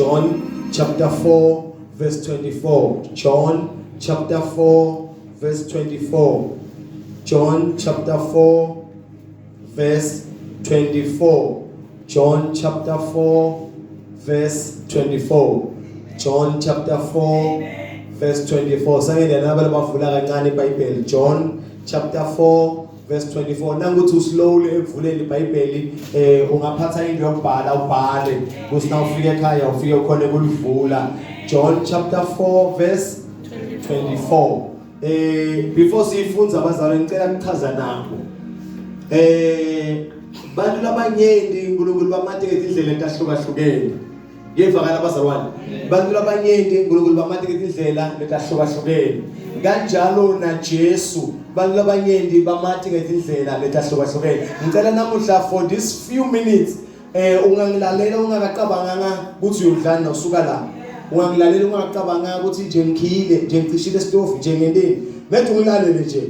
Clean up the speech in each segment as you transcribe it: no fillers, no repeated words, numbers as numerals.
John chapter 4 verse 24. John chapter 4 verse 24. John chapter 4 verse 24. John chapter 4 verse 24. John chapter 4 verse 24. Sangene laba labavula kancane iBhayibheli. John chapter 4 verse 24. Nanguthi uslowly ekuvuleni iBhayibheli ungaphatha into yokubhala ubhale kuthi na ufika ekhaya ufike ukhone kulivula. John chapter 4 verse 24. Before siyifunza abazalwane ngicela kuchaza nakho. Bantu labanyenti uNkulunkulu bamateke indlela etahlukahlukene. Ngiyevakala abazalwane. Bantu labanyenti uNkulunkulu bamateke indlela letahlukahlukene. Kanjalo na Jesu bantu labanyenti bamati ngetindlela letahlukahlukene. Ngicela namuhla for this few minutes ungangilalela ungakacabanganga ukuthi uyodlana usuka la. Ungangilalela ungakacabanga ukuthi nje ngikhile nje ngicishile isitofu nje ngenteni. Manje ungilalele nje.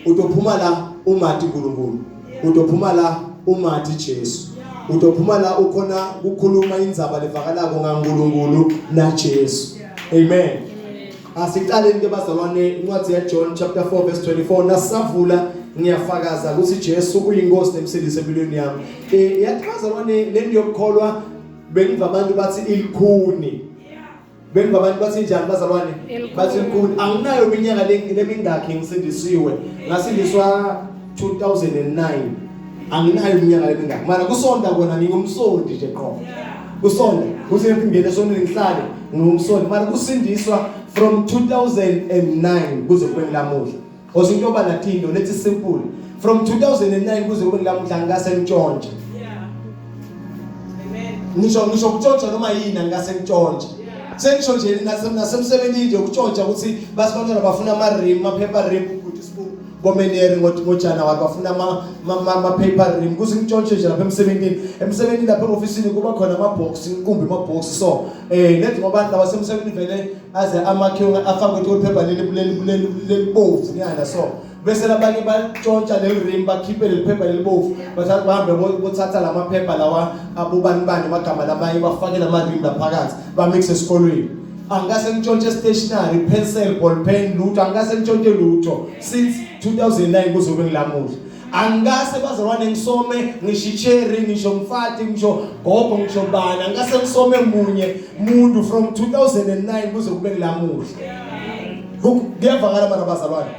Utophuma la umati uNkulunkulu. Utophuma la umati Jesu. Utophuma la ukhona ukukhuluma indzaba levakalako ngaNkulunkulu na Jesu. Amen. Asiqaleni ke bazalwane incwadi ya John chapter 4 verse 24 nasavula ngiyafakaza ukuthi Jesu uyinkosi nemsindisi empilweni yami. Yathi bazalwane le yokukholwa bengiva abantu bathi ilikhuni. Bengiva abantu bathi njani bazalwane? Bathi ilikhuni. Anginayo iminyaka lemingakhi ngisindisiwe. Ngasindiswa 2009. Anginayo iminyaka lemingakhi. Mara kusonta kona ngingumsondi nje qho. Kusonta kuze ngingene esontweni ngihlale ngingumsondi. Mara kusindiswa from 2009 kuze kube namuhla. Ozinto into yoba nathindo lethi simple. From 2009 kuze kube namuhla ngikase ngitshontshe. Amen. Ngisho kutshontsha noma yini angikase ngitshontshe. Sengisho nje nasemsebenzini nje ukutshontsha ukuthi basibantwana bafuna ama rim, ama paper rim ukuthi sibu bomenere ngoJanuary bafuna ama paper rim kuze ngitshontshe nje lapha emsebenzini. Emsebenzini lapha e-ofisini kuba khona ama box, inqumbi ama box so lethi ngoba abantu abasemsebenzini vele aze amakhiwo afake ukuthi iphepha leli lelibovu nyana so bese labanye batshontsha leli rim bakhiphe leli phepha lelibovu bathatha bahambe bothatha lamaphepha lawa abobani bani amagama lamanye bafake lama rim laphakathi bamix esikolweni. Angikase ngitshontshe stationery, pencil, ball pen, lutho angikase ngitshontshe lutho since 2009 kuze kube ngilamuhla. Angikase bazalwane ngisome ngisho icherry ngisho mfati ngisho gogo ngisho bani angikase ngisome munye muntu from 2009 kuze kube ngilamuhla. Kuyavakala mana bazalwane.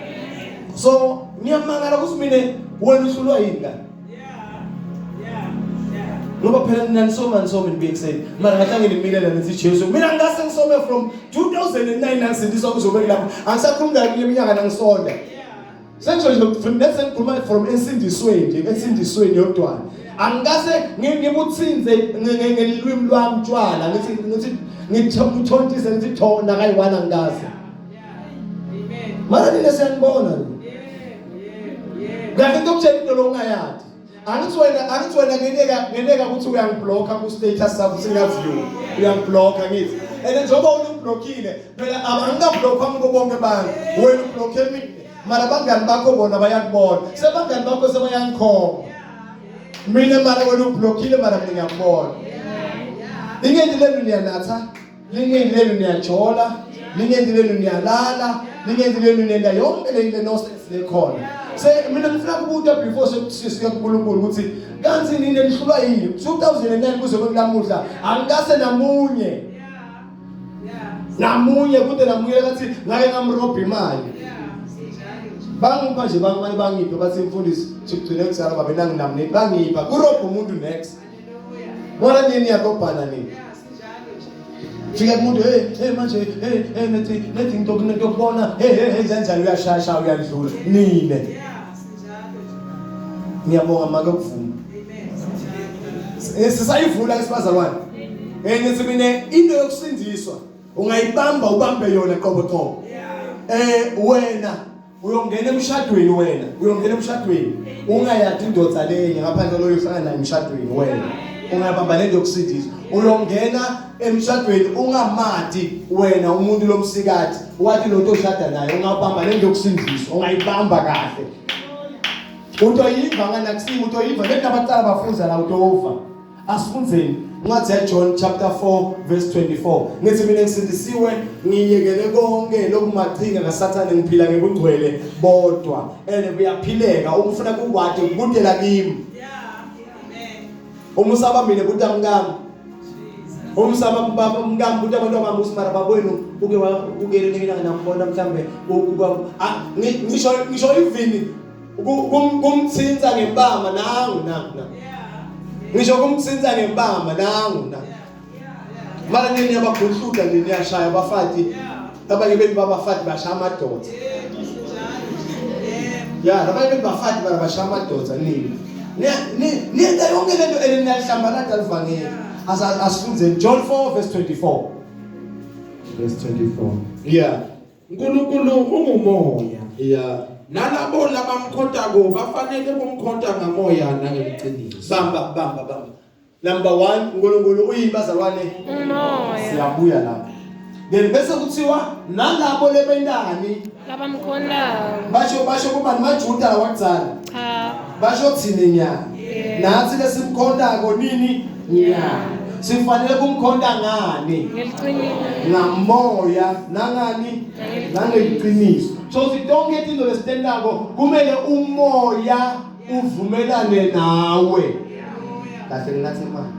So ngiyamangala ukuthi mina wena uhlulwa yini la? Ngoba phela nina nisoma nisoma nibuye ekuseni. Mara ngahle nginimile la nithi Jesu. Mina ngase ngisome from 2009 nangisindiswa kuze kube lapho. Angisakhulumi kabi kule minyaka nangisonda. Sengisho nje nese ngikhuluma from ensindisweni nje ensindisweni yodwana. Angikase ngibuthinze ngelwimi lwami tshwala ngithi ngithontise ngithi thona kayi-one angikaze. Amen. Mara nina siyanibona nje. Kanti ngikutshela into lo ungayadi. Angithi wena ngeneka ukuthi uyangiblocka ku status sakho singaview. Uyangiblocka ngithi. And njengoba ungiblokile phela angikablockwa ngibo bonke abantu. Wena ublocke mina. Mara abangani bakho bona bayakubona. Sebangani bakho sebayangikhomba. Mina mara wena ublokile mara mina ngiyakubona. Inyenti lenu niyanatha, linyenti lenu niyajola, linyenti lenu niyalala, linyenti lenu nenda yonke le nonsense lekhona. Se mina ngifuna kubuta before sesifika kuNkulunkulu ukuthi kanti nini nihlulwa yini? 2009 kuze kube namuhla angikase namunye. Namunye kude namunye kathi ngake ngamrobha imali. Bangipha nje bangimali bangiphe bathi mfundisi sigcine kuzala babe nanginamni bangipha kurobha umuntu next. Bona nini yakobhana nini? Fika kumuntu hey manje hey nethi ngitokubona hey kanjani uyashasha uyadlula nine. Ngiyabonga make ukuvuma. Sisayivula ke sibazalwane. Ngithi mina into yokusindiswa ungayibamba ubambe yona qobo qobo. Wena uyongena emshadweni wena uyongena emshadweni ungayadi indoda lenye ngaphandle loyo uhlangana naye emshadweni wena ungabamba lento yokusindiswa uyongena emshadweni ungamati wena umuntu lomsikati wathi lo nto oshada naye ungabamba lento yokusindiswa ungayibamba kahle utoyiva nganakusimu utoyiva lento abaqala bafunza la utova asifunzeni. Incwadi yaJohn chapter 4 verse 24. Ngithi mina ngisindisiwe ngiyekele konke lokumachinga kaSathane ngiphila ngebungcwele bodwa. Ene kuyaphileka uma ufuna kukwade kubudela kimi. Uma usaba mina buta mkami. Uma usaba baba mkami buta abantu abami usimara babwenu uke ukele mina nambona mhlambe ngisho ngisho ivini kumthinta ngempama nangu nangu nangu. Ngisho kumthinta ngempama nangu nangu. Mara nini yabagudluda nini yashaya abafati abanye benu babafati bashaya amadoda. Ya labanye benu bafati bara bashaya amadoda nini. Niyenza yonke lento eliniyahlambalata livangeli. Asifunde John 4 verse 24. Verse 24. Yeah. uNkulunkulu ungumoya. Yeah. Nalabo labamkhontako bafanele kumkhonta ngamoya nangeliciniso. Bamba bamba bamba. Number 1 uNkulunkulu uyini bazalwane? Umoya. Siyabuya lapho. Then bese kuthiwa nalabo lebentani Labamkhontayo. basho basho kuba maJuda lawakudzala. Cha. Basho thina nyana. Nathi lesimkhontako nini? Nyana. Sifanele kumkhonta ngani? Ngeliciniso. Ngamoya nangani? Nangeqiniso. So sitonke izinto lesitendako kumele umoya uvumelane nawe. Kahle nginathi imali.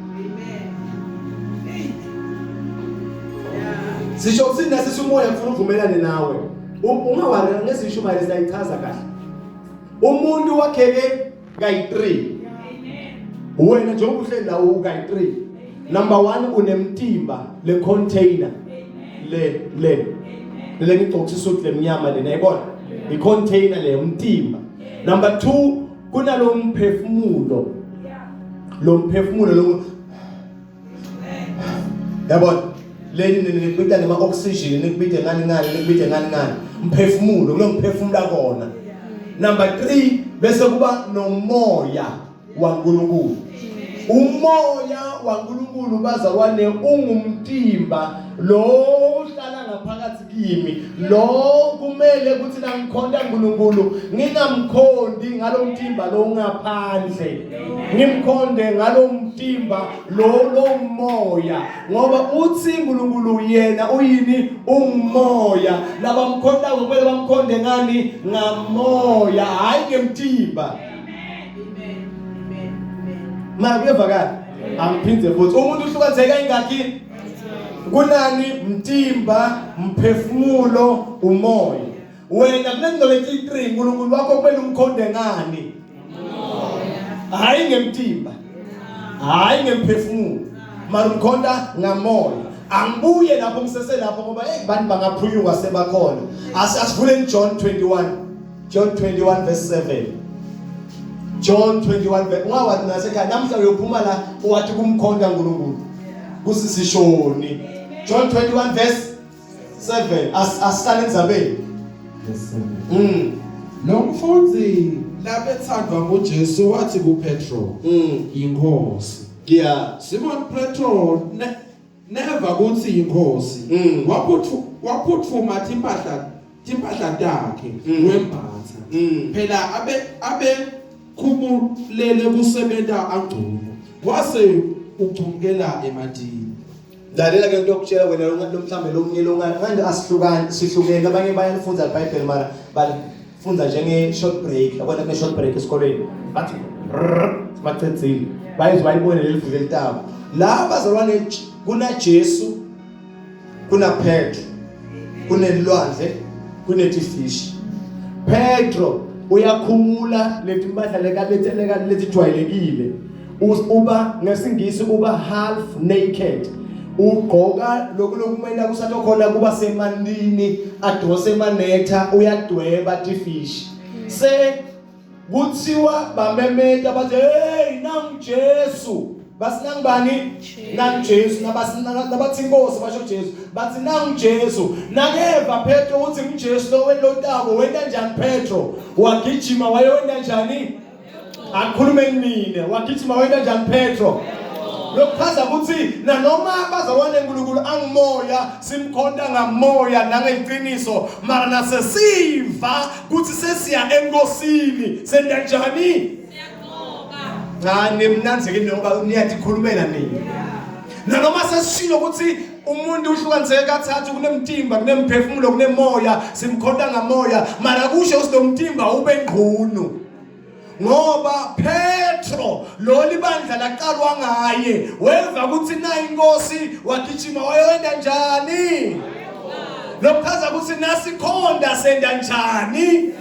Sisho ukuthi nasi umoya kufuna uvumelane nawe. Ungawari ngesishumayela siyayichaza kahle. Umuntu wakheke kayi3. Wena njengoba uhleli la ukayi3. Number 1 unemtimba le container le le le ngigcokisa isuit lemnyama lena yayibona i container le umtimba. Number 2 kunalo mphefumulo. Lo mphefumulo lo yabona leni nikubita nema oxygen nikubite ngani ngani nikubite ngani ngani mphefumulo kulo mphefumula kona. Number 3 bese kuba nomoya waNkulunkulu. Umoya waNkulunkulu bazalwane ungumtimba lo uhlala ngaphakathi kimi, lo kumele ukuthi nangikhonta uNkulunkulu ngingamkhondi ngalomtimba lo ngaphandle, ngimkhonde ngalomtimba lo lomoya, ngoba uthi uNkulunkulu yena uyini? Ungumoya. Labamkhonta kumele bamkhonde ngani? Ngamoya, hayi ngemtimba. Mara kuyevakala. Angiphinde futhi umuntu uhlukaniseka ingakhi kunani? Mtimba, mphefumulo, umoya. Wena kunento leti 3 uNkulunkulu wakho kumele umkhonde ngani? Hayi ngemtimba, hayi ngemphefumulo, mara umkhonda ngamoya. Angibuye lapho ngisese lapho ngoba hey bantu bangaphunyuka sebakhona. Asivuleni John 21. John 21 verse 7. John 21 verse ungawathi nasekhaya namhla uyophuma la uwathi kumkhonta uNkulunkulu. Kusisishoni. John 21 verse 7. Asihlale endzabeni. Verse 7. Lo mfundzi labethandwa nguJesu wathi kuPetro, inkosi. Yeah. Simon Petro neva kuthi inkosi. Waphutfuma timpahla takhe wembatha. Phela abe khumulele kusebenta angcono. Wase ugcumkela ematini. Lalela ke into yokutshela wena lo mhlambe lo mnye lo ngani asihlukani sihlukene. Abanye bayalifunza iBhayibheli mara balifunda njenge short break. Yabona kune short break esikolweni. Bathi bacedzile. Bayizwa bayibone leli viki elitako. La bazalwane kuna Jesu, kuna Petro, kunelwandle, kunetifish. Petro uyakhumula letimpahla leka letijwayelekile. Uba ngesingisi uba half naked. Ugqoka lokhu lokumele kusathi khona kuba semandini adose emanetha uyadweba tifish. Se kuthiwa bamemeta bathi hey nangu Jesu. Bathi nangu bani? Nangu Jesu. Nabathi inkosi basho Jesu. Bathi nangu Jesu. Nakeva Petro uthi nguJesu lo welotako wenta njani Petro? Wagijima wayewenta njani? Akhulume mina. Wagijima wenta njani Petro? Lokuchaza ukuthi nanoma bazalwane uNkulunkulu angimoya simkhonta ngamoya nangeqiniso, mara nasesiva ukuthi sesiya enkosini senta njani? Siyagqoka. Cha nimnanzi ke ngoba niyatikhulumela nini. Nanoma sesishilo ukuthi umuntu uhlukaniseke kathathu, kunemtimba, kunemphefumulo, kunemoya, simkhonta ngamoya, mara kusho ukuthi lo mtimba ube ngqunu. Ngoba Petro lo libandla laqalwa ngaye, weva ukuthi na inkosi wagijima wayoenda njani? Lokuchaza ukuthi nasikhonda senda njani?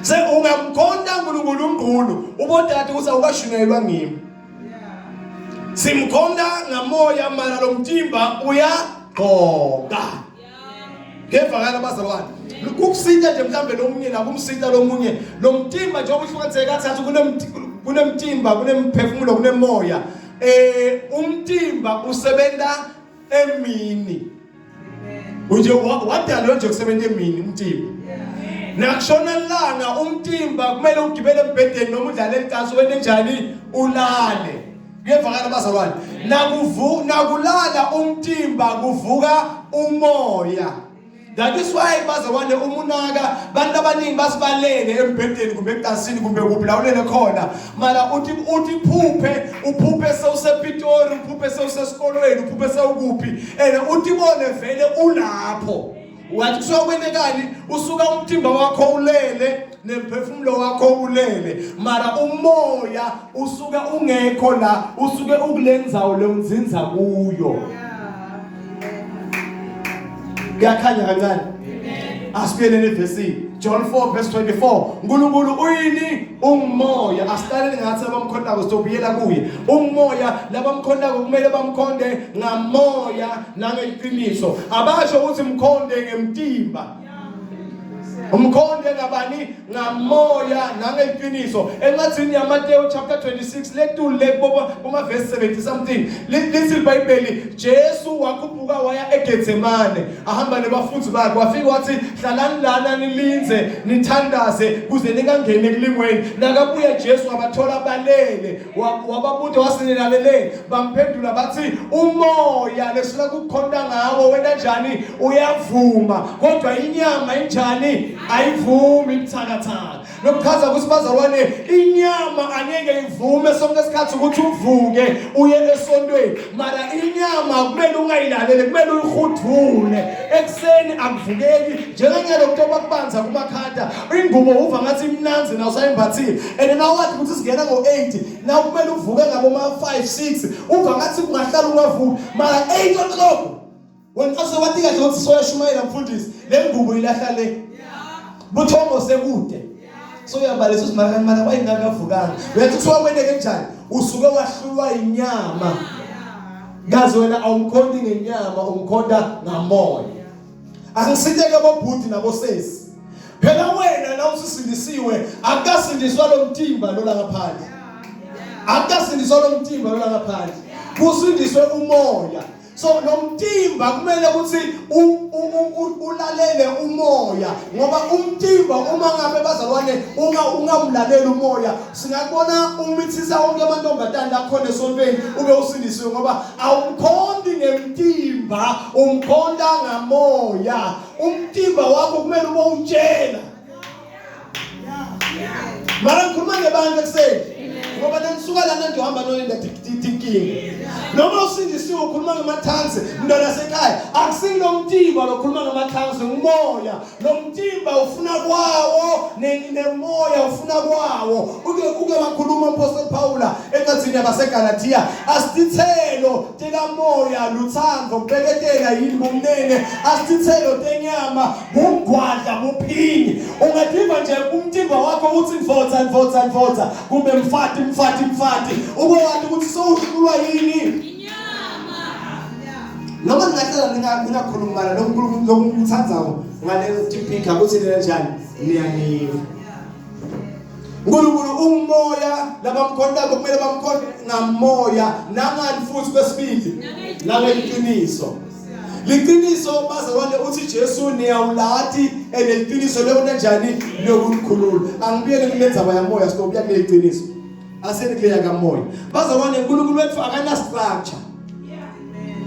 Se ungamkhonda uNkulunkulu ungqunu, ubodade ukuthi awukashunyayelwa ngimi. Simkhonda ngamoya mara lo mtimba uyagqoka. Ngevakala bazalwane. Kukusinda nje mhlambe lomunye la kumsinda lomunye lo mtimba njengoba uhlukaniseke kathathu, kunemtimba, kunemphefumulo, kunemoya. Umtimba usebenza emini. Unje wadalwa nje kusebenza emini umtimba. Nakushona ilanga umtimba kumele ugibele embhedeni noma udlale licansi wente njani ulale. Kuyevakala bazalwane. Nakuvu nakulala umtimba kuvuka umoya. That is why bazalwane umunaka bantu abaningi basibalele embhedeni kumbe ekucansini kumbe kuphi la ulele khona. Mara uthi uphuphe uphuphe sewusePitori, uphuphe sewusesikolweni, uphuphe sewukuphi, and uthi bone vele ulapho. Wathi kusuka kwenekani usuka umtimba wakho ulele nemphefumulo wakho ulele, mara umoya usuke ungekho la, usuke ukulenzawo leunzinza kuyo. Kuyakhanya kancane. Asibuyeleni evesini John 4 verse 24. uNkulunkulu uyini? Ungumoya. Asiqaleni ngathi abamkhondako sizobuyela kuye. Ungumoya, labamkhondako kumele bamkhonde ngamoya nangeqiniso. Abasho ukuthi mkhonde ngemtimba. Umkhonde ngabani? Ngamoya nangeqiniso. Encwadini yaMateyu chapter 26 letulu le kuma verse 70 something. Lithi iBhayibheli Jesu wakhuphuka waya eGetsemane ahamba nebafundi bakhe, wafika wathi hlalani lana nilinze nithandaze kuze ningangeni ekulingweni. Nakabuya Jesu wabathola balele, wababuta wasinilaleleni, bamphendula bathi umoya lesifuna ukukhonta ngawo wena njani uyavuma, kodwa inyama injani ayivumi, ibuthakathaka. Lokuchaza ukuthi bazalwane inyama angeke ivume sonke isikhathi ukuthi uvuke uye esontweni, mara inyama kumele ungayilaleli, kumele uyihudule ekuseni. Akuvukeki njenganyalo kutoba kubanza kumakhata, ingubo uva ngathi imnanzi na usayimbathile, and now wathi ukuthi singena ngo-8 na kumele uvuke ngabo ma 5 6, uva ngathi kungahlala ungavuki, mara 8 o'clock wena asewathi kahle ukuthi soyashumayela mfundisi, le ngubo ilahla le buthongo sekude, so uyabalisa ukuthi mara mara wayengakavukanga. Uyathi kuthiwa kwenteke njani? Usuke wahlulwa inyama. Kazi wena awumkhondi ngenyama, umkhonda ngamoya. Angisiteke bobhuti nabosesi, phela wena la usisindisiwe, akukasindiswa lo mtimba lo la ngaphandle, akukasindiswa lo mtimba lo la ngaphandle, kusindiswe umoya. So lo mtimba kumele ukuthi ulalele umoya, ngoba umtimba uma ngabe bazalwane ungamlaleli umoya, singakubona umithisa wonke amantombazane lakhona esontweni ube usindisiwe, ngoba awumkhondi ngemtimba, umkhonda ngamoya. Umtimba wakho kumele ube utshela. Mara ngikhuluma ngebantu ekuseni, ngoba nanisuka lana nje uhamba nolinda tinkinga. Noma usindisiwe ukhuluma ngamathansi, mntwana sekhaya, akusilo mtimba lokhuluma ngamathansi, ngumoya. Lo mtimba ufuna kwawo nemoya ufuna kwawo. Uke wakhuluma uMpostoli Paula encwadini yabaseGalatia, asithelo tekamoya luthando, kubeketela, yini bumnene, asithelo tenyama bungwadla, buphini. Ungativa nje umtimba wakho uthi mfotha mfotha mfotha, kumbe mfati mfati mfati, ube wathi ukuthi sowuhlulwa yini noma ningahlala ningakhulumana lokuthandzako ngale tipika ukuthi nina njani niyaniva. uNkulunkulu ungumoya, labamkhontayo kumele bamkhonte ngamoya nangani futhi kwesibili nangeqiniso. Liqiniso bazalwane, uthi Jesu niyawulati and liqiniso leyona njani lokukhulula. Angibuyele kule ndzaba yamoya, sitobuya kule qiniso. Aseni kuleya kamoya. Bazalwane, uNkulunkulu wethu akana structure.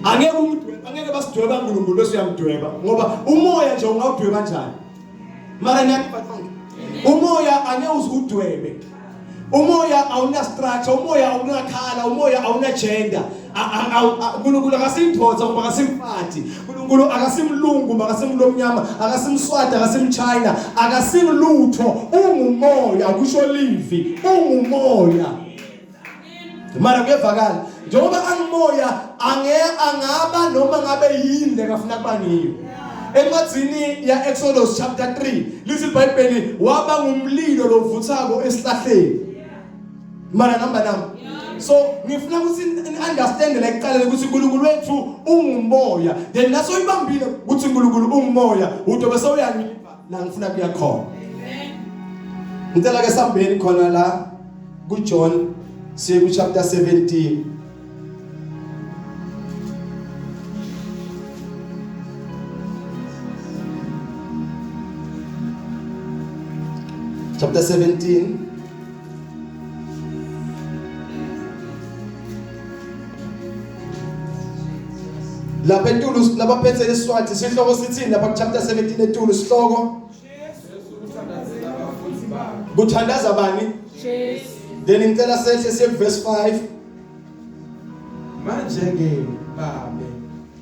Angeke umdweba, angeke basidweba uNkulunkulu bese uyamdweba, ngoba umoya nje ungawudweba kanjani? Mara niyakuba konke. Umoya angeke uzudwebe. Umoya awuna structure, umoya awunakhala, umoya awuna gender. uNkulunkulu akasimdonsa uma akasimfati. uNkulunkulu akasimlungu, makasimlomnyama, akasimswati, akasimchina, akasimlutho, ungumoya kusho livi, ungumoya. Mara kuyevakala njengoba angimoya ange angaba noma ngabe yini lekafuna kuba ngiyo. Encwadzini ya Exodus chapter 3 lithi iBhayibheli waba ngumlilo lovuthako esihlahleni. Mara namba nami. So ngifuna ukuthi understand la ekuqaleni ukuthi uNkulunkulu wethu ungumoya. Then naso ibambile ukuthi uNkulunkulu ungumoya, udobe sewuyangiva la ngifuna kuya khona. Ngicela ke sambeni khona la kuJohn siye ku chapter 17. Chapter 17 Lapha etulu labaphethe iswati sihloko sithini lapha ku chapter 17 etulu sihloko Kuthandaza bani? Jesu. Then ngicela sehle siye verse 5. Manje ke babe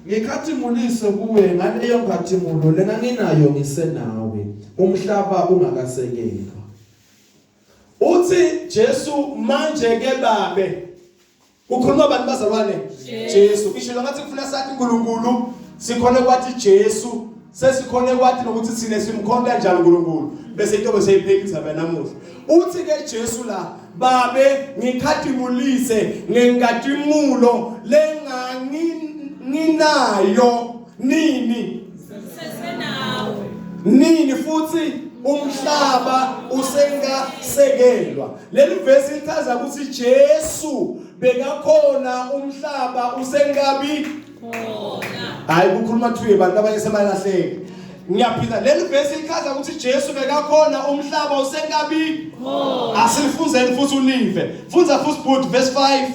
ngikhathimulise kuwe ngaleyo nkathimulo lenganginayo ngisenawe umhlaba ungakasekelwa. Uthi Jesu manje ke babe Kukhuluma abantu bazalwane Jesu isho ngathi kufuna sathi uNkulunkulu sikhona kwathi Jesu sesikhona kwathi nokuthi sine simkhonta kanjani uNkulunkulu bese into bese iphekisa namuhla uthi ke Jesu la babe ngikhatimulise ngengatimulo lenganginayo nini Sesenawe. Nini futhi umhlaba usengasekelwa. Leli verse lichaza ukuthi Jesu bekakhona umhlaba usengabi khona. Hayi kukhuluma thuye bantu abanye sebalahleka. Ngiyaphinda leli verse lichaza ukuthi Jesu bekakhona umhlaba usengabi khona. Asilifunzeni futhi ulive. Funza futhi book verse 5.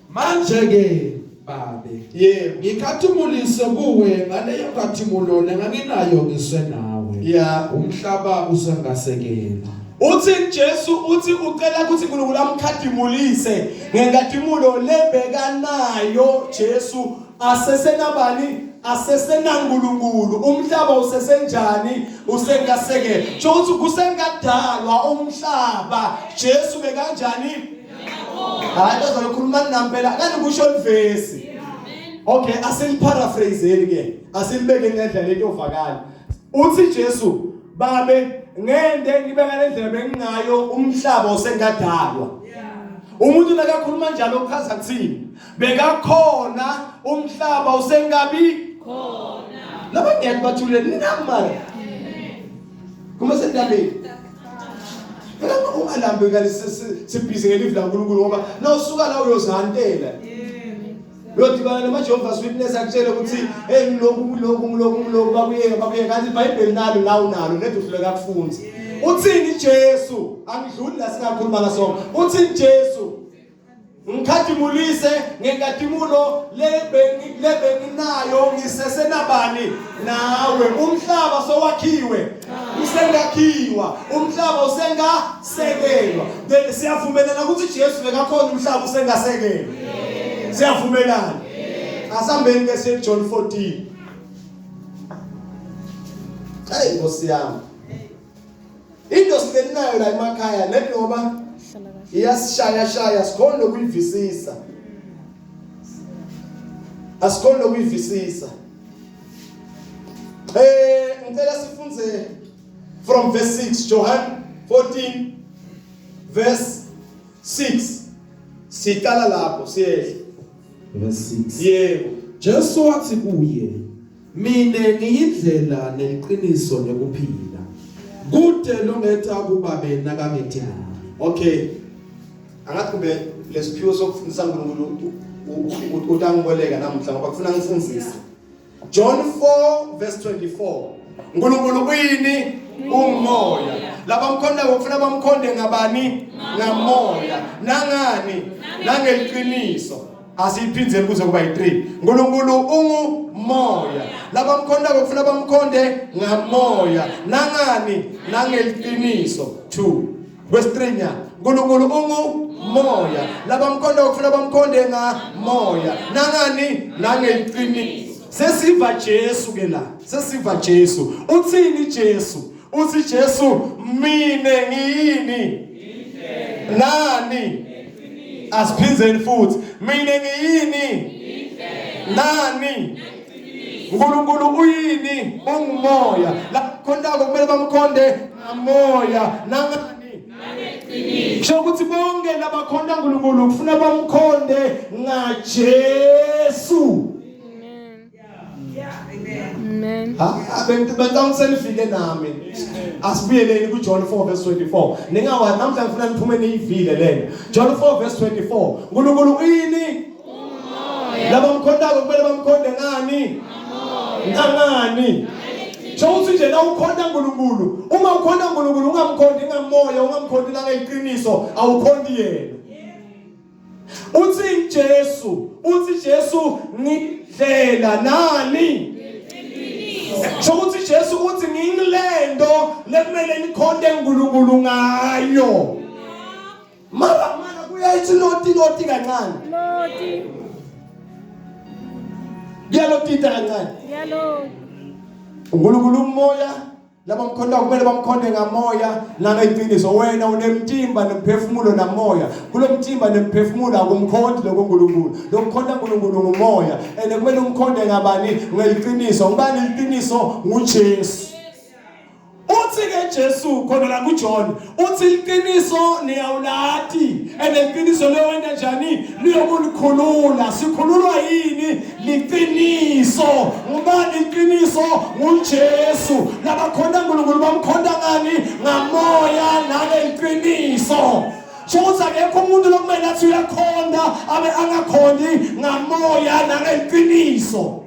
Manje ke babe Yebo. ngikhathimulise kuwe ngaleyo nkathimulo lenganginayo ngisenawe. Yeah. Umhlaba usengasekela. Uthi Jesu uthi ucela ukuthi uNkulunkulu amkhathimulise ngenkathimulo lebekanayo Jesu asesenabani asesenaNkulunkulu umhlaba usesenjani usengasekela sho ukuthi kusengadalwa umhlaba Jesu bekanjani Hayi bazalwane khulumani nami phela akani kusho livesi. Okay, asilipharaphraseni ke. Asilibeke ngendlela lento ovakala. Uthi Jesu, babe ngende ngibe ngalendlela bengingayo umhlaba usengadalwa. Umuntu nakakhuluma njalo uchaza kuthini? Bekakhona umhlaba usengabi khona. Laba ngeke bathule nina mara. Kuma sendabeni. Phela ungalambi kanti sibhizi ngelivi laNkulunkulu ngoba nawusuka la uyozihantela. Uyodibana namaJehovah's Witness akutshele ukuthi hey ngiloku ngiloku ngiloku ngiloku bakuyeka bakuyeka kanti iBhayibheli nalo nawu nalo nedi uhluleka kufunza. Uthini Jesu? Angidluli la singakhuluma ngaso. Uthini Jesu? Ngikhathimulise ngenkathimulo lebenginayo ngisesenabani nawe umhlaba sowakhiwe usengakhiwa umhlaba usengasekelwa then siyavumelana ukuthi Jesu bekakhona umhlaba usengasekelwa siyavumelana asambeni ke siye John 14 Hey Nkosi yami Into sihleli nayo la emakhaya lento iyasishaya shaya sikhona nokuyivisisa. Asikhona nokuyivisisa. Eh ngicela sifunze from verse 6 Johan 14 verse 6 Siqala lapho siyehla. Verse 6. Yebo. Jesu wathi kuye Mina ngiyindlela neliqiniso nekuphila. Kude longetha kubabe nakangethi nami. Okay. Angathi kumbe lesiphiwo sokufundisa uNkulunkulu utangiboleka namuhla ngoba kufuna ngifundise. John 4 verse 24. uNkulunkulu uyini? Umoya. Laba mkhonda kufuna bamkhonde ngabani? Ngamoya. Nangani? Nangeliqiniso. Asiyiphindzeni kuze kuba yi-3. uNkulunkulu ungumoya. Laba mkhonda kufuna bamkhonde ngamoya. Nangani? Nangeliqiniso. 2. Verse 3 nya. uNkulunkulu ungu moya. Labamkhonda ukufuna bamkhonde ngamoya. Nangani? Nangeqiniso. Sesiva Jesu ke la. Sesiva Jesu. Uthini Jesu? Uthi Jesu mine ngiyini? Nani? Asiphinzeni futhi. Mine ngiyini? Nani? uNkulunkulu uyini? Ungumoya. La khondako kumele bamkhonde ngamoya nangani? Kusho ukuthi bonke labakhonda uNkulunkulu kufuna bamkhonde ngaJesu. Amen. Ha bengicabanga senifike nami. Asibuyeleni kuJohn 4 verse 24. Ningawa namhla ngifuna niphume niyivile lena. John 4 verse 24. uNkulunkulu uyini? Umoya. Laba mkhondako kumele bamkhonde ngani? Ngani? Sho ukuthi nje la ukhonda uNkulunkulu, uma ukhonda uNkulunkulu ungamkhondi ngamoya, ungamkhondi la ngeqiniso, awukhondi yena. Uthi Jesu, uthi Jesu ngindlela nani? Sho ukuthi Jesu uthi ngingilento lekumele nikhonde uNkulunkulu ngayo. Mara mara kuyayithi loti loti kancane. Loti. Kuyalotita kancane. Yalo. uNkulunkulu umoya labamkhonda kumele bamkhonde ngamoya nangeqiniso. Wena unemtimba nemphefumulo namoya. Kulo mtimba nemphefumulo akumkhondi lokho uNkulunkulu. Lokukhonda uNkulunkulu ngumoya and kumele umkhonde ngabani? Ngeqiniso. Ngubani iqiniso? nguJesu. Uthi ke Jesu khona la kuJohn uthi iqiniso niyawulati and iqiniso liyowenta njani? Liyokulikhulula. Sikhululwa yini? Liqiniso. Ngubani iqiniso? nguJesu. Labakhonda uNkulunkulu bamkhonda ngani? Ngamoya nangeqiniso. Sho ukuthi akekho umuntu lokumele athi uyakhonda abe angakhondi ngamoya nangeqiniso.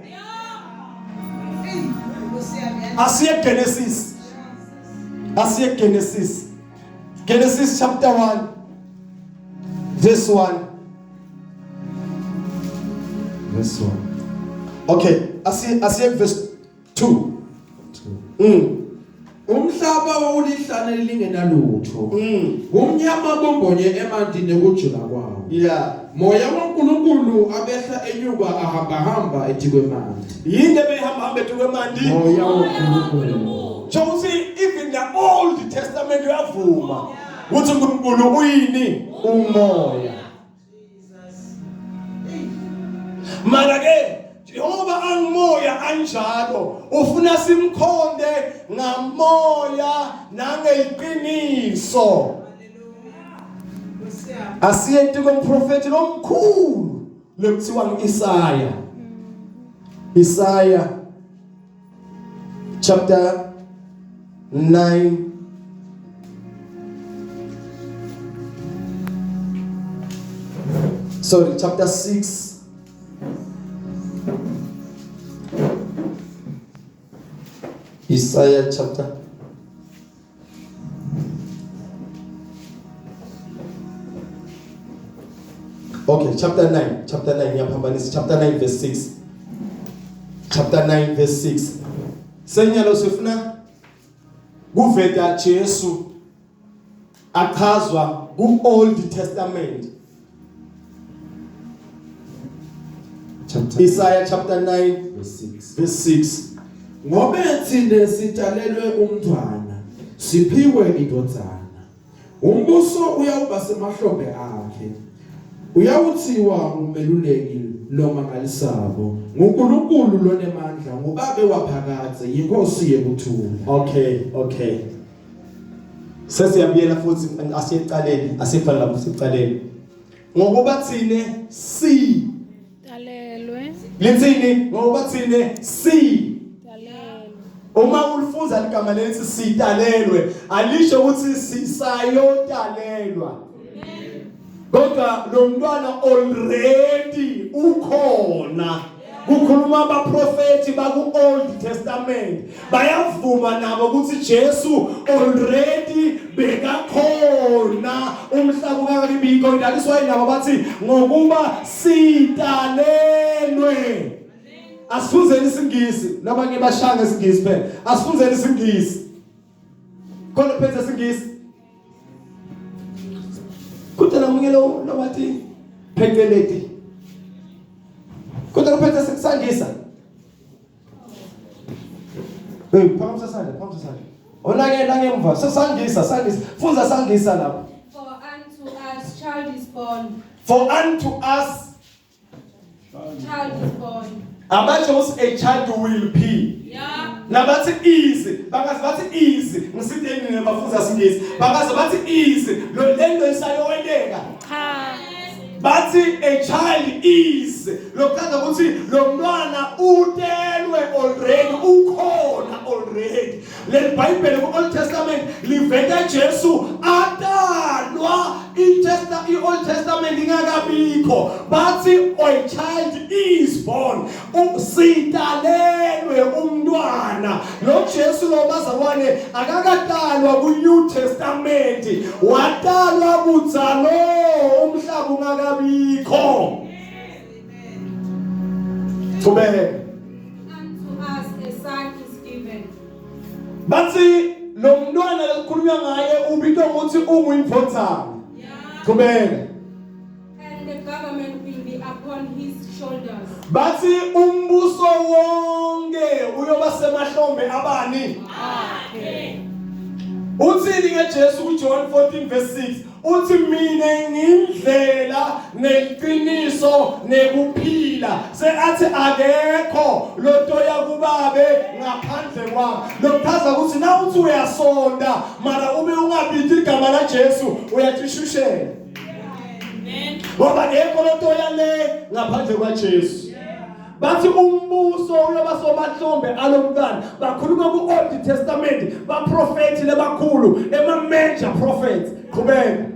Asiye Genesis. Asiye Genesis. Genesis chapter 1 verse 1. Verse 1. Okay, asiye verse 2. Umhlaba wawulihlane lingenalutho. Kumnyama bombonye emantini kujula kwawo. Yeah. Moya waNkulunkulu abehla enyuka ahamba hamba etikwemanti. Yini ebehamba hamba etikwemanti? Moya waNkulunkulu. Sho ukuthi even the Old Testament uyavuma ukuthi uNkulunkulu uyini? Umoya. Mara ke njengoba angumoya anjalo ufuna simkhonde ngamoya nangeqiniso. Asiye komprofeti lomkhulu lekuthiwa nguIsaya. Isaya chapter 9 sorry chapter 6 Isaiah chapter Okay, chapter 9, chapter 9 ngiyaphambanisa, chapter 9 verse 6. Chapter 9 verse 6. Senyalo sifuna kuveta Jesu achazwa ku Old Testament. Chapter Isaiah chapter 9 verse 6. verse 6. Ngobe thina sitalelwe umntwana, siphiwe indodana. Umbuso uyawuba semahlombe akhe. Uyawuthiwa ngumeluleki lomangalisako, nguNkulunkulu lonemandla, ngubabe waphakadze, yinkosi yekuthula. Okay, okay. Sesiyabuyela futhi asiyecaleni, asifana lapho sicaleni. Ngokuba thine si Talelwe. lithini ngokuba thine si Talelwe. uma ulifunza ligama lelithi sitalelwe alisho ukuthi sisayotalelwa kodwa lo mntwana already ukhona. Kukhuluma abaprofeti baku Old Testament bayavuma nabo ukuthi Jesu already bekakhona umhlaba ungakabikho. That why nabo bathi ngokuba sitalelwe. Asifunzeni isiNgisi, labanye bashanga isiNgisi phela. Asifunzeni isiNgisi. Khona phethe isiNgisi. lomunye lo lowathi pheceleti. Kodwa kuphethe sekusangisa. Hey, phakamisa isandla, phakamisa isandla. Ona-ke la ngemva, sesangisa, sangisa. Funza sangisa lapho. For unto us child is born, For unto us child is born, abatsho ukuthi a child will be. Yeah. Nabathi easy, bangaze bathi easy, ngisitheni nina bafunza singisi. Bangaze bathi easy, lo lento isayowenteka. cha, Bathi a child is lokuchaza ukuthi lo mntwana utelwe already ukhona already leli Bible ku Old Testament liveta Jesu atalwa i Old Testament ingakabikho bathi a child is born usitalelwe umntwana lo Jesu lo bazalwane akakatalwa ku New Testament watalwa kudzalo umhlaba ungakabikho Qhubeka unto us a son is given, bathi lo mntwana lokukhulunywa ngaye ubitwa ngokuthi unguyimfothana Yeah. Qhubeka and the government will be upon his shoulders. bathi umbuso wonke uyoba semahlombe abani uthini ngeJesu kuJohn 14 verse 6 uthi mina ngindlela neqiniso nekuphila seathi akekho lotoya kubabe ngaphandle kwami lokuchaza ukuthi na uthi uyasonda mara ube ungabiti igama la Jesu uyatishushela Amen. ngoba akekho lotoya le ngaphandle kwaJesu bathi umbuso uyoba somahlombe alomntwana bakhuluma ku-Old Testament baprofethi lebakhulu ema-major prophets qhubeka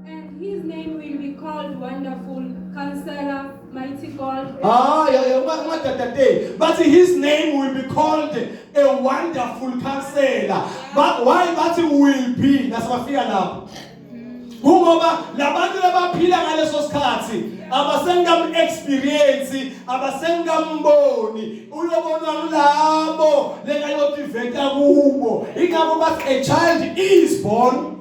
And his name will be called Wonderful, Counselor, Mighty God, Ah, yeah, yeah, ungadadadeli. Bathi his name will be called a wonderful counselor. But why bathi will be? Nasibafika lapho. Kungoba labantu labaphila ngaleso sikhathi abasengam experience, abasengamboni. Uyobonwa kulabo lekayotiveta kubo. Ingakho bathi a child is born.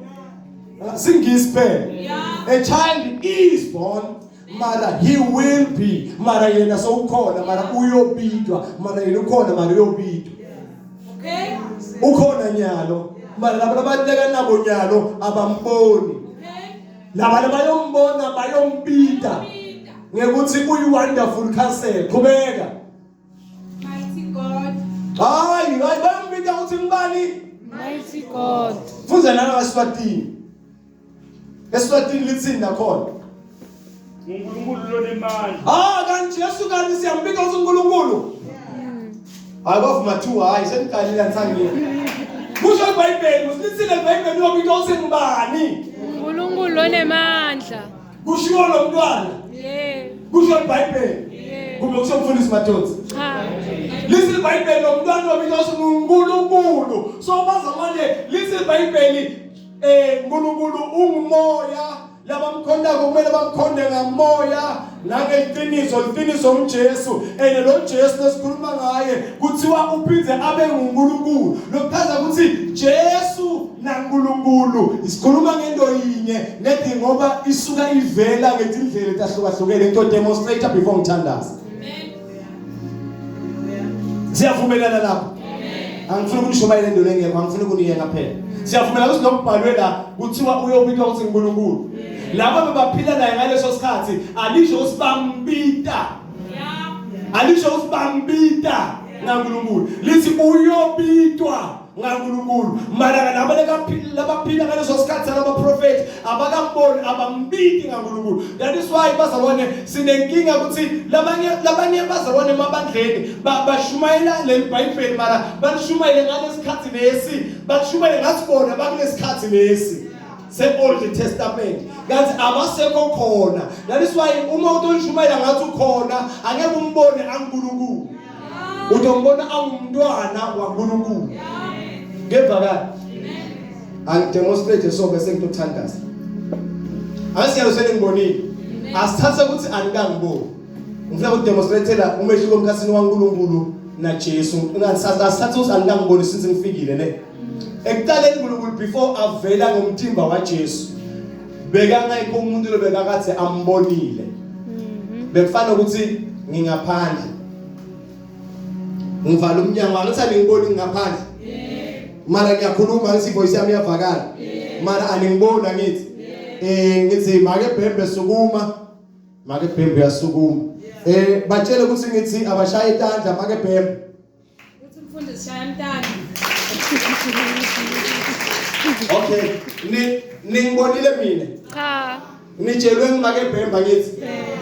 Singisi phela. Yeah. A child is born mara he will be mara yena sowukhona mara uyobidwa mara yena ukhona mara uyobidwa Okay. ukhona nyalo mara laba labaleka nabo nyalo abamboni Okay. laba labayombona bayombida Peter. ngekuthi uyi wonderful counselor qhubeka Mighty God, hayi hayi bayombida ukuthi ngibani Mighty God, funza nana kaSwatini eSwatini lithini nakhona uNkulunkulu lonemandla Ah kanti Jesu kanti siyambika ukuthi uNkulunkulu. Hayi bavuma 2 hayi seniqalile angisangiye. Kusho iBhayibheli, usilithile iBhayibheli uyobika ukuthi ngubani. uNkulunkulu onemandla. Kushiwo lo mntwana, Yeah, kusho iBhayibheli. yeah. Kumbe kusho umfundisi Mathonsi. Cha. Lithi iBhayibheli lo mntwana uyobika ukuthi nguNkulunkulu. So bazalwane lithi iBhayibheli uNkulunkulu ungumoya labamkhondako kumele bamkhonde ngamoya nangeqiniso iqiniso uJesu and lo Jesu lesikhuluma ngaye kuthiwa uphinde abe nguNkulunkulu lokuchaza ukuthi Jesu naNkulunkulu isikhuluma ngento yinye nedi ngoba isuka ivela ngetindlela etahlukahlukene into demonstrator before ngithandaza Amen. siyavumelana lapho angifuni ukunishumayela into lengekho angifuni ukuniyenga phela siyavumelana ukuthi lokubhalwe la kuthiwa uyobitwa ukuthi uNkulunkulu laba bebaphila naye ngaleso sikhathi alisho ukuthi bambita Yeah. alisho ukuthi bambita ngaNkulunkulu lithi uyobitwa ngaNkulunkulu mara laba labaphila ngaleso sikhathi laba prophet abakamboni abambiti ngaNkulunkulu that is why bazalwane sinenkinga ukuthi labanye bazalwane emabandleni bashumayela leli Bible mara balishumayele ngalesikhathi lesi balishumayele ngathi bona bakulesikhathi lesi se-Old Testament kanti abasekho khona that is why uma utolishumayela ngathi ukhona angeke umbone anguNkulunkulu utombona angumntwana waNkulunkulu ngevakala angidemonstrate so bese ngitothandaza asiyalo seningibonile asithathe ukuthi anikangiboni ngifuna ukudemonstratela umehluko emkhathini waNkulunkulu naJesu asithathe ukuthi anikangiboni since ngifikile ne ekuqaleni uNkulunkulu before avela ngomthimba waJesu Bekangekho umuntu lobekakade ambonile. Bekufana ukuthi ngingaphandle. Ngivala umnyango angithi aningiboni ngaphandle. Mara ngiyakhuluma ngithi voice yami iyavakala. Mara aningiboni angithi. Ngithi make bhembe sukuma. Make bhembe uyasukuma. Batshele ukuthi ngithi abashaye itandla make bhembe. Uthi umfundisi shaya mntana. Okay, ni ningibonile mina. Cha. Nitshelwe ngimake bhemba ngithi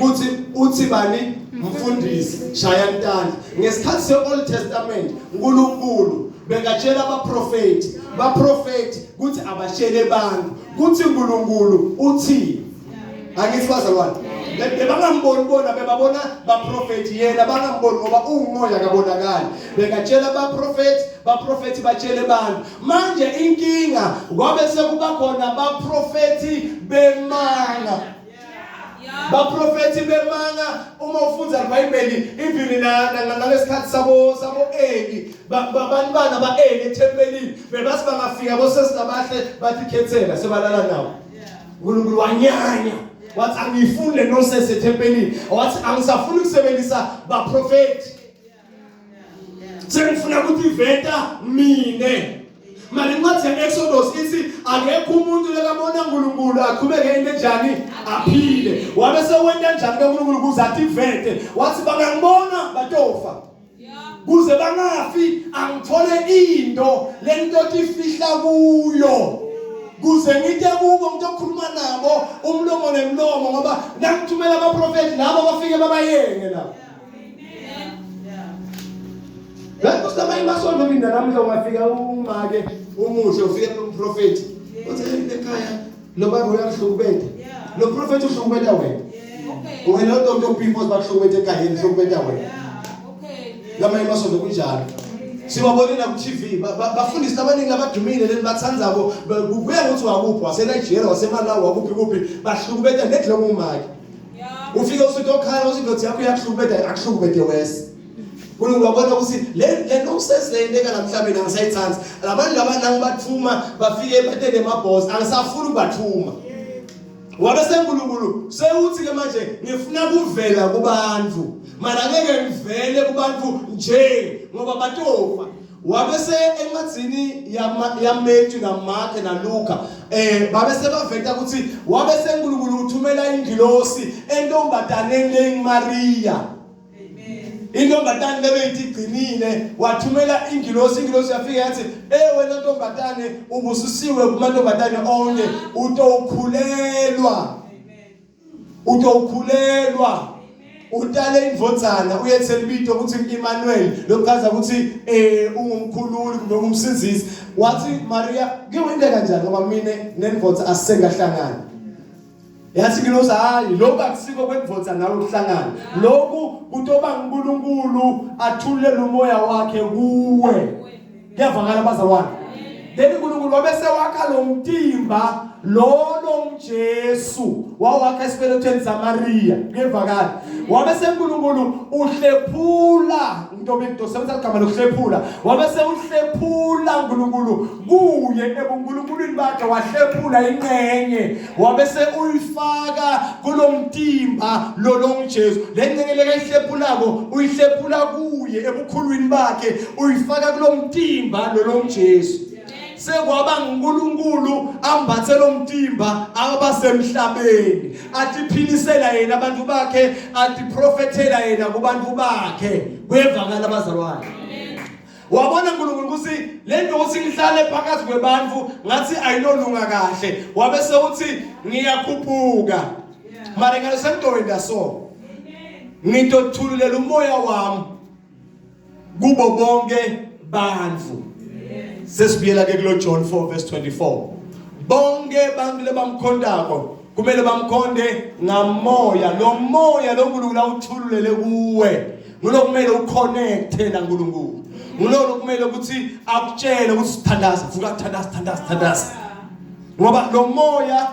kuthi uthi bani mfundisi shaya ntandla. Ngesikhathi se-Old Testament uNkulunkulu bekatshela abaprofeti, baprofeti kuthi abashele abantu kuthi uNkulunkulu uthi angithi bazalwane bebangamboni bona bebabona baprofeti yena bangamboni ngoba ungumoya kabonakali. Bekatshela abaprofeti, baprofeti batshele abantu. Manje inkinga kwabe sekuba khona baprofeti bemanga. Baprofeti bemanga uma ufunda iBhayibheli even na nalesikhathi sabo Eli bantwana ba Eli ethempelini bebasi bangafika bosesi labahle bathi khethela sebalala nawo. uNkulunkulu wanyanya wathi angifuni le nonsense ethempelini, wathi angisafuni ukusebenzisa baprofeti, sengifuna ukuthi iveta mine. Mara incwadi ye-Exodus ithi akekho umuntu lekabona uNkulunkulu aqhubeke into enjani aphile. Wabe sewenta njani kaNkulunkulu ukuze ativete? Wathi bangangibona batofa. Kuze bangafi angithole into lento tifihla kuyo. Kuze ngite kubo ngitokhuluma nabo umlomo nemlomo ngoba nangithumela abaprofeti labo bafike babayenge la. Lapho samanye masonto mina namhla ungafika umake umuhle ufike kumprofeti uthi ekhaya lo baba uyakuhlukubeta. Lo profeti uhlukubeta wena. Wena lo Dr. People bakuhlukubeta ekhaya yena uhlukubeta wena. Lamanye masonto kunjalo. Siwabonile ku TV bafundisi abaningi abadumile leni bathandzako kuya ngokuthi wakuphi waseNigeria waseMalawi wakuphi kuphi bahlukubeta nedlomo umake. Ufike usuthi okhala uthi indoda yakho iyakuhlukubeta akuhlukubete wese. uNkulunkulu wabona ukuthi le nonsense le inteka lamhlabeni angisayithandi. Labantu laba nangibathuma bafike batele emaboss angisafuni ukubathuma. Wabe seNkulunkulu sewuthi ke manje ngifuna kuvela kubantu. Mara ngeke ngivele kubantu nje ngoba batofa. Wabe se encwadzini ya Matthew na Mark na Luka babe sebaveta ukuthi wabe seNkulunkulu uthumela ingilosi entombataneni lenguMaria. Intombatane lebeyithi igcinile wathumela ingilosi, ingilosi yafika yathi wena ntombatane ubusisiwe kumantombatane onke utokhulelwa. Utokhulelwa. Utale indvodzana uyethela ibito ukuthi Emmanuel lokuchaza ukuthi ungumkhululi kumbe ungumsinzisi. Wathi Maria kuyinto kanjani ngoba mina nendvodza asisengahlangani. Yathi ingilosi hayi lokhu akusiko kwendvodza nawe ukuhlangana. Lokhu kutoba uNkulunkulu athulele umoya wakhe kuwe. Kuyavakala bazalwane. Then uNkulunkulu wabe sewakha lo mtimba lo Jesu wawakha esibelethweni saMaria. Kuyevakala. Wabe seNkulunkulu uhlephula ntobe ngidosebenzisa igama lokuhlephula. Wabe sewuhlephula uNkulunkulu kuye ebuNkulunkulwini bakhe wahlephula ingxenye wabe seuyifaka kulomtimba lo longuJesu. Le ngxenye lekayihlephulako uyihlephula kuye ebukhulwini bakhe uyifaka kulomtimba lo longuJesu. Sekwaba nguNkulunkulu ambathe lomtimba abasemhlabeni atiphilisela yena abantu bakhe atiprofethela yena kubantu bakhe. Kuyevakala abazalwane. Wabona uNkulunkulu ukuthi lento ukuthi ngihlale phakathi kwebantu ngathi ayinolunga kahle. Wabe sewuthi ngiyakhuphuka. Mara ngalesemntweni so ngitothululela umoya wami kubo bonke bantu. Sesibuyela ke kulo John 4 verse 24. Bonke bantu lebamkhondako kumele bamkhonde ngamoya. Lo moya lo uNkulunkulu awuthululele kuwe ngulo kumele uconnecte naNkulunkulu. Ngulo kumele ukuthi akutshele ukuthi thandaza, vuka thandaza thandaza thandaza. Ngoba lo moya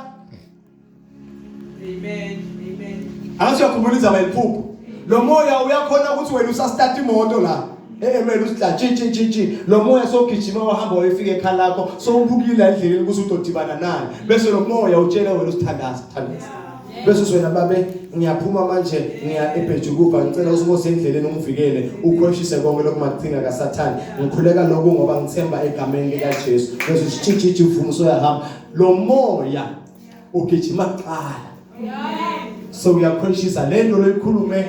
Amen. Amen. Angathi uyakhumbula indaba yeliphupho. Lo moya uyakhona ukuthi wena usastart imoto la. Emele usidla tshi tshi tshi tshi lo moya sogijima wahamba wayofika ekhaya lakho sowubukile endleleni ukuthi udodibana nani bese lo moya utshela wena usithandaza thandaza bese uswena babe ngiyaphuma manje ngiya eBhejukufa ngicela usuke endleleni ungivikele ukhweshise konke lokumaqhinga kaSathane ngikhuleka lokhu ngoba ngithemba egameni likaJesu bese usitshitshitshi uvuma usoyahamba lo moya ugijima kuqala so uyakhweshisa lento loyikhulume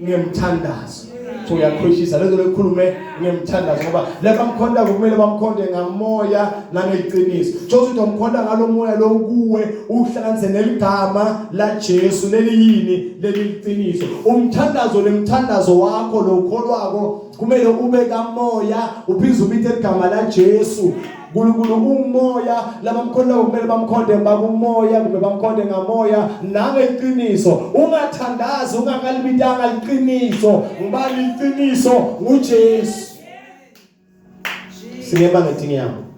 ngemthandazo so uyakhweshisa lento loyikhulume ngemthandazo ngoba leba mkhonda kumele bamkhonde ngamoya nangeqiniso so uthi umkhonda ngalomoya lokuwe uhlanganise neligama la Jesu leliyini leliqiniso umthandazo lemthandazo wakho lokholwako kumele ube kamoya uphize ubithe igama la Jesu uNkulunkulu umoya labamkhondayo kumele bamkhonde bakumoya kumbe bamkhonde ngamoya nangeqiniso ungathandazi ungakalibitanga iqiniso ngibali iqiniso nguJesu singema ngetinyawo.